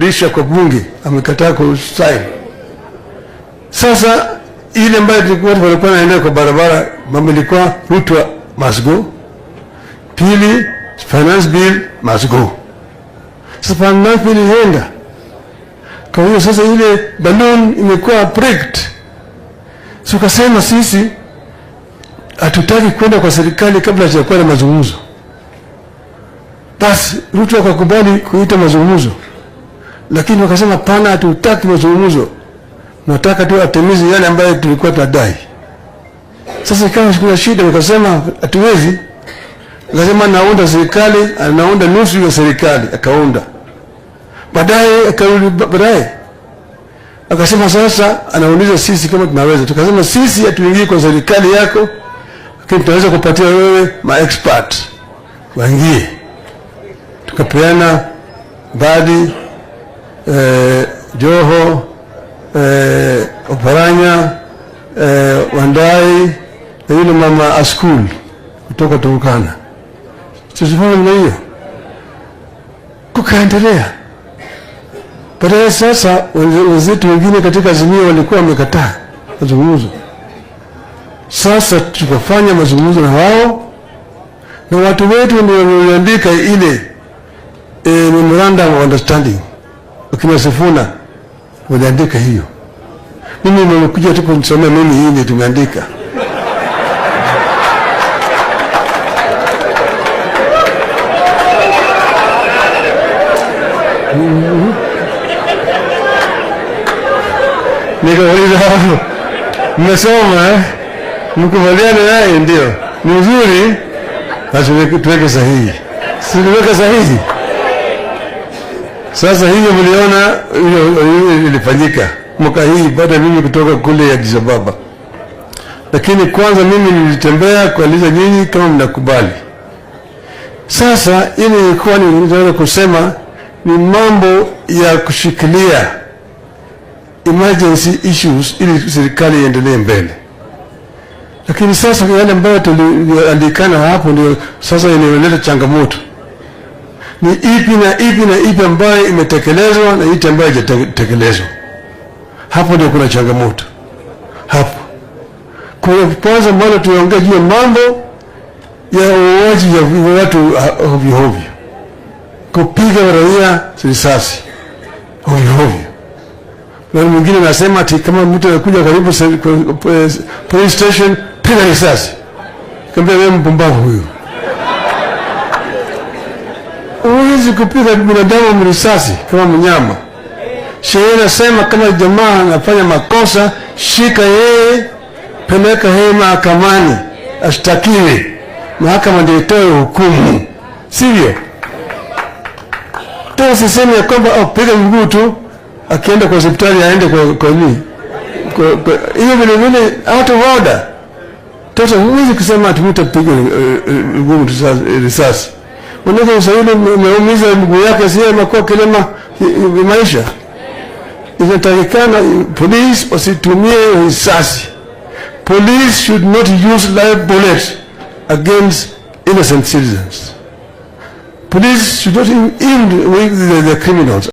kurudisha kwa bunge, amekataa kusign. Sasa ile ambayo tulikuwa walikuwa naenda kwa barabara, mambo ilikuwa Ruto must go, pili finance bill must go. Sasa finance bill ilienda, kwa hiyo sasa ile balloon imekuwa pricked. So kasema sisi hatutaki kwenda kwa serikali kabla hatujakuwa na mazungumzo. Basi Ruto akakubali kuita mazungumzo, lakini wakasema hapana, hatutaki mazungumzo, nataka tu atimize yale ambayo tulikuwa tunadai. Sasa ikawa kuna shida, wakasema hatuwezi. Akasema naunda serikali, anaunda nusu ya serikali, akaunda. Baadaye akarudi, baadaye akasema sasa anauliza sisi kama tunaweza. Tukasema sisi hatuingii kwa serikali yako, lakini tunaweza kupatia wewe ma expert waingie. Tukapeana Mbadi, Joho, Oparanya, Wandayi na yule mama Askul kutoka Turkana. Tulifanya namna hiyo, kukaendelea. Baadaye sasa wenzetu wengine katika Azimio walikuwa wamekataa mazungumzo. Sasa tukafanya mazungumzo na wao na watu wetu ndio waliandika ile memorandum of understanding, wakina Sifuna waliandika hiyo. Mimi nimekuja tu kunisomea mimi, hii ndio tumeandika. Nikauliza hapo, mmesoma eh? Mkubaliane naye ndio ni nzuri, basi tuweke sahihi. Si tuweke sahihi? Sasa hiyo mliona hiyo ilifanyika mwaka hii baada ya mimi kutoka kule Addis Ababa, lakini kwanza mimi nilitembea kuuliza nyinyi kama mnakubali. Sasa ile ilikuwa ni kusema ni mambo ya kushikilia emergency issues ili serikali iendelee mbele. Lakini sasa yale ambayo tuliandikana hapo ndio sasa inaleta changamoto. Ni ipi na ipi na ipi ambayo imetekelezwa na ipi ambayo haijatekelezwa? Hapo ndio kuna changamoto hapo. Kwa kwanza, mbona tuongee juu ya mambo ya uuaji ya watu ovyo ovyo, kupiga raia risasi ovyo ovyo na mwingine anasema ati kama mtu anakuja karibu police station, piga risasi. Kaambia wewe mpumbavu huyu, huwezi kupiga binadamu risasi kama mnyama. Sheria inasema kama jamaa anafanya makosa, shika yeye, peleka yeye mahakamani, ashtakiwe, mahakama ndio itoe hukumu, sivyo? Tena sisemi ya kwamba oh, piga mguu tu akienda kwa hospitali aende kwa nini hiyo vile vile out of order. Sasa huwezi kusema ati mtu apige mguu risasi, manake sasa umeumiza mguu yake, si amekuwa kilema maisha. Inatakikana police wasitumie risasi. Police should not use live bullets against innocent citizens. Police should not even with the criminals.